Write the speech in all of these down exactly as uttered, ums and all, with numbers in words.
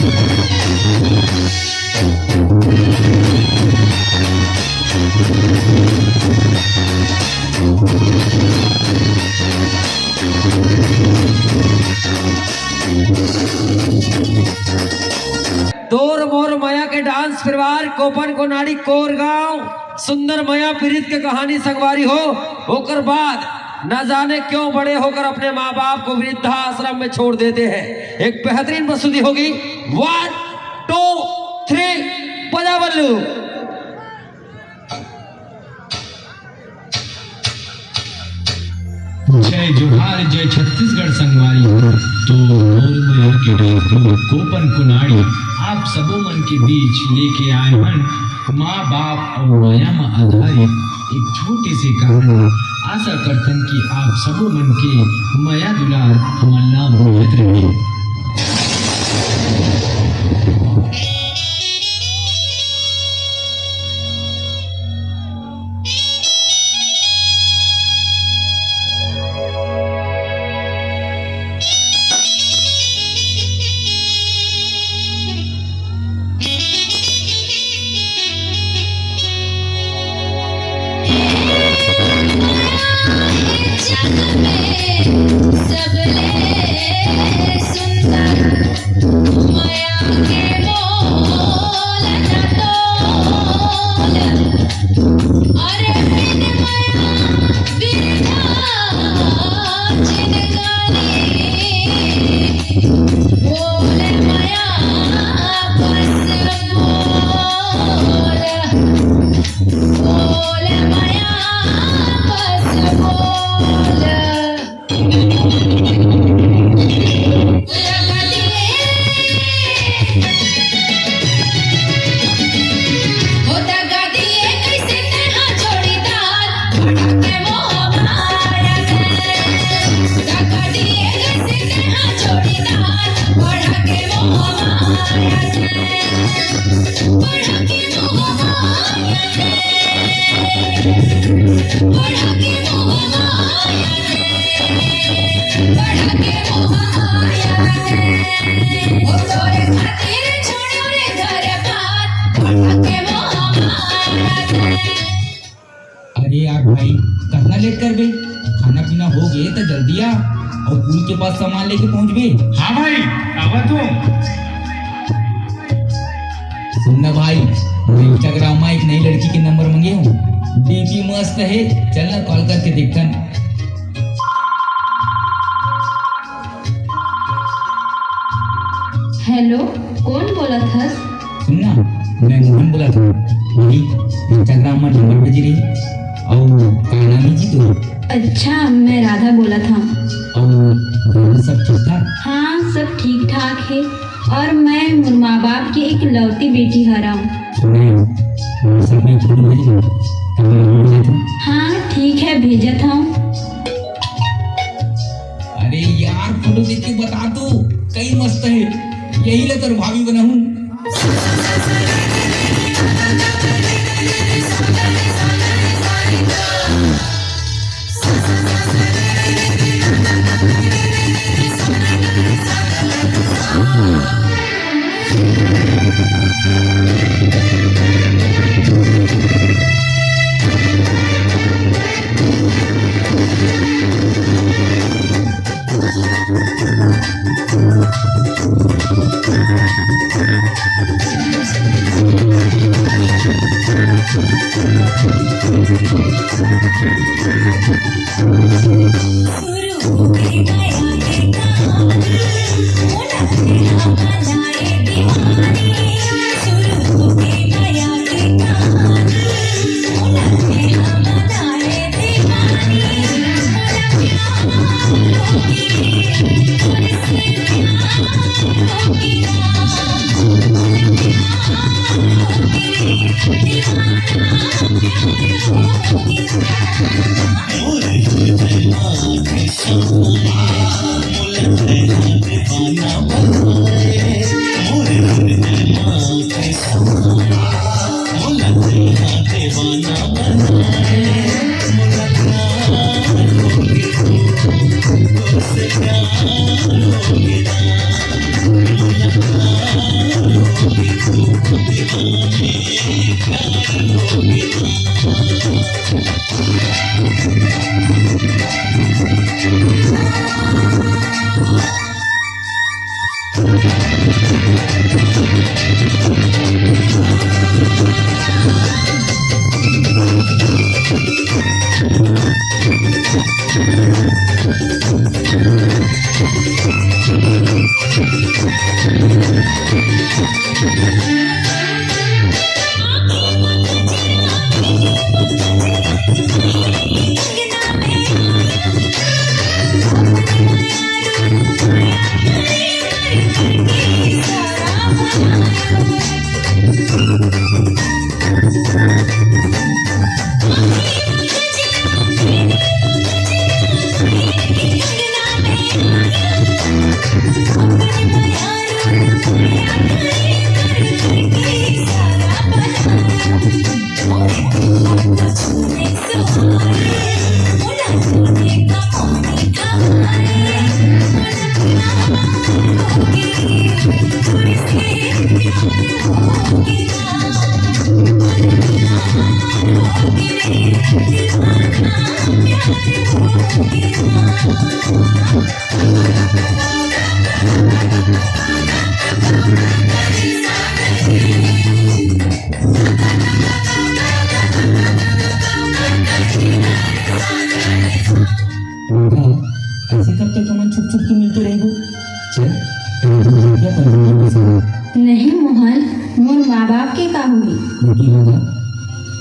तोर मोर मया के डांस परिवार कोपन कोनाड़ी कोरगांव, सुंदर मया पीरित के कहानी संगवारी हो। ओकर बाद न जाने क्यों बड़े होकर अपने माँ बाप को वृद्धाश्रम में छोड़ देते हैं। एक बेहतरीन प्रस्तुति होगी। वन, टू, थ्री, बजा बल्लू। जय जोहार, जय छत्तीसगढ़ संगवारी। तो मोर मया के डांस ग्रुप कोपन कुनाड़ी आप सबो मन के बीच लेके आए हन माँ बाप अउ मया म आधारित एक छोटे से कहानी। आशा करथन कि आप सबो मन के मया दुलार हमन ला मिलत रहे। अरे यार भाई, कतना लेट करबे? खाना पीना हो गे त जल्दी आ, अउ पुल के पास सामान लेके पहुंचबे। हाँ भाई, आवा तू। सुन ना भाई, मैं Instagram में एक नई लड़की के नंबर मंगे हूँ। डीपी मस्त है, चल ना कॉल करके देखथन। हेलो, कोन बोलत हस? सुन ना, मैं मोहन बोलत हूँ। वही Instagram में नंबर भेजी रही। अउ का नाम है जी तोर? अच्छा, मैं राधा बोलत हूँ। अउ घर में सब ठीक ठाक? हाँ, सब ठीक ठाक है। और मैं मोर माँ बाप के इकलौती बेटी हरव। सुने, WhatsApp में फोटो भेज दो, तब मैं नंबर भेजत हूँ। हाँ, ठीक है, भेजत हूँ। अरे यार, फोटो देख के बता तो, कई मस्त है, यही ले तोर भाभी बनाहूँ। ऐसे कब तक तुमन छुप छुप के मिलते रहेगो? चल, तुम जाके अपन जिंदगी बसाओ। नहीं मोहन, मोर माँ बाप के का होही? बेटी हो जा,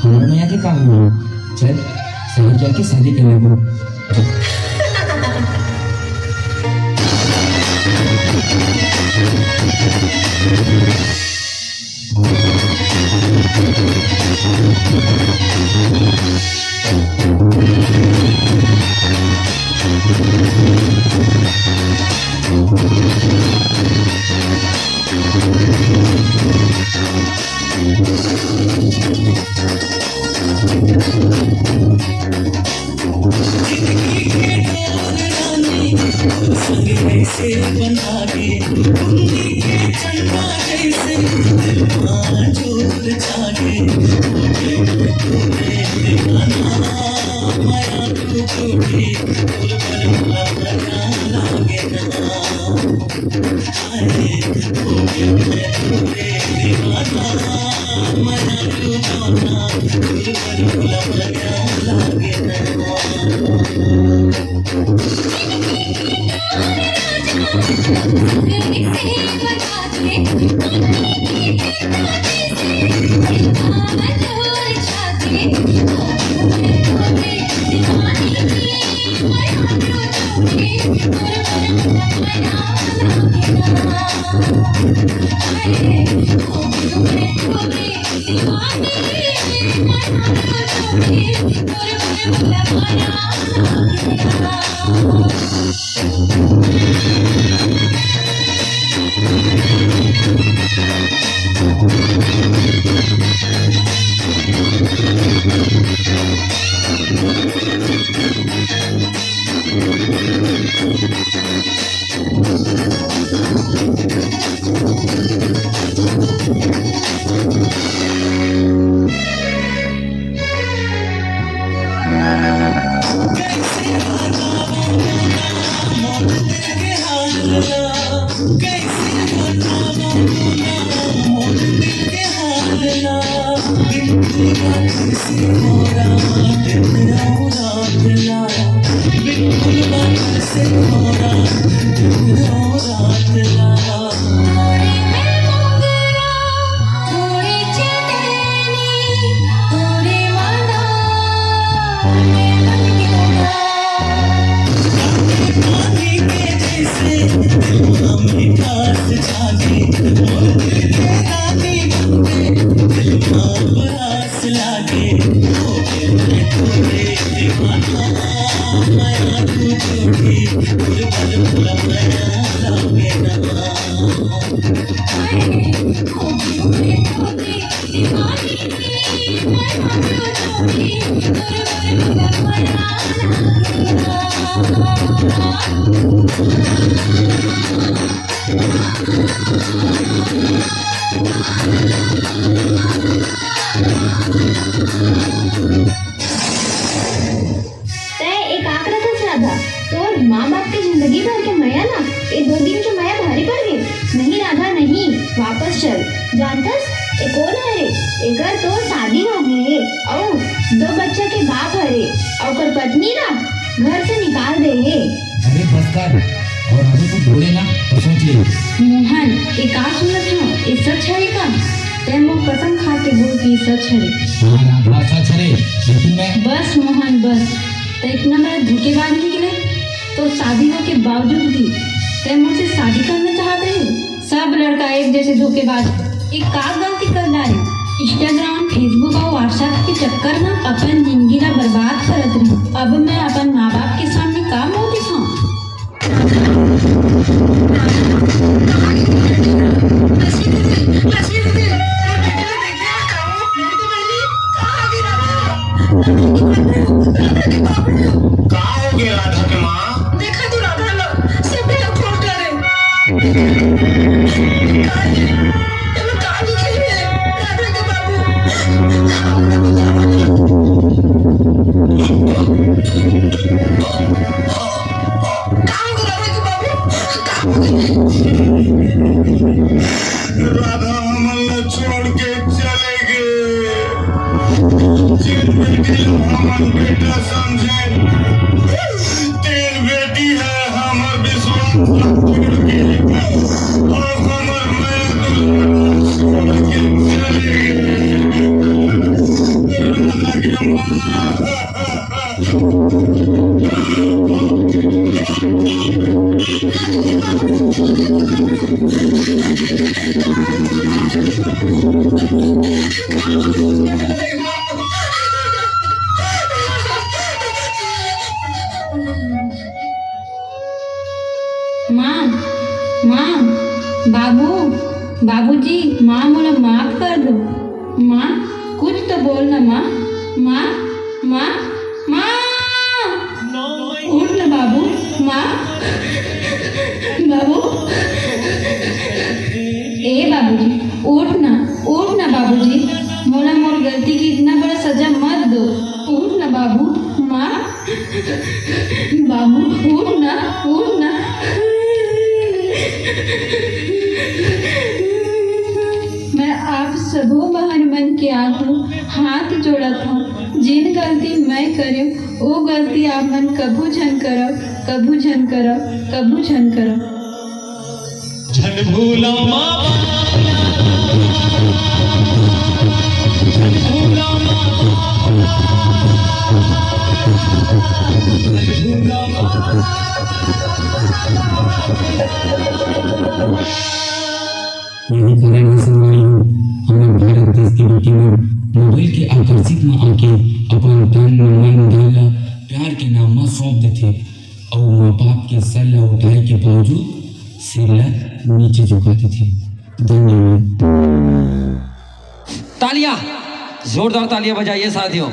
हमर मया के का होही? चल, शहर जाके शादी कर लेबो। तै ए का करत हस राधा? तोर माँ बाप के जिंदगी भर के मया ना, ए दो दिन के मया भारी पड़ गे। नहीं राधा नहीं, वापस चल। जानथस ए कोन हरे? एकर तो शादी हो गे हे, अउ दो बच्चा के बाप हरे, अउ ओकर पत्नी ना घर से निकाल दे हे। अरे बस कर, अउ अभी कुछ बोले ना तो सोच ले। मोहन, ए का सुनत हँव? ए सच हरे का? तैं मोर कसम खा के बोल कि ए सच हरे। हाँ राधा, सच हरे, लेकिन मैं बस मोहन, बस। तैं इतना बड़ा धोखेबाज निकले। तोर शादी होके बावजूद भी तैं मोर से शादी करना चाहत रहे। सब लड़का एक जैसे धोखेबाज। ए का गलती कर डारे? Instagram, Facebook अउ WhatsApp के चक्कर म अपन जिंदगी ला बर्बाद करत रहे। अब मैं अपन माँ बाप के सामने का मुँह दिखाऊं? का हो गे राधा के माँ? देखा तो राधा ला, सब ढेर फोड़ डारे। काली, एमे काली खेले, राधा के बाबू। का हो गे राधा के बाबू? का हो गे? राधा हमन ला छोड़ के चले गे। जेन बेटी ला हमन बेटा समझे, तेन बेटी ह हमर विश्वास ला तोड़ के, अउ हमर मया दुलार ला छोड़ के चले गे। राधा के माँ। माँ, माँ, बाबू, बाबूजी, माँ, मोला माफ कर दो। माँ, कुछ तो बोल ना माँ। माँ, माँ, माँ, उठ ना बाबू। माँ, बाबू, ए बाबूजी, उठ ना, उठ ना बाबूजी, मोला मोर गलती के इतना बड़ा सजा मत दो। उठ ना बाबू। माँ, बाबू, उठ ना, उठ ना। मैं आप सबो बहन मन के आगू हाथ जोड़त हूँ, जेन गलती मैं करेंव, ओ गलती आप मन कभू झन करव, कभू झन करव, कभू झन करव। झन भूला माँ बाप ला, झन भूला माँ बाप ला, झन भूला माँ बाप ला। यही कारण है संगवारी हो, हमर भारत देश के बेटी मन मोबाइल के आकर्षित म आके अपन तन, मन, धन ला प्यार के नाम म सौंप देथे। अउ माँ बाप के सर ला उठाए के बावजूद सिर ला नीचे झुका देथे। धन्यवाद। तालियां, जोरदार तालियां बजाइए साथियों।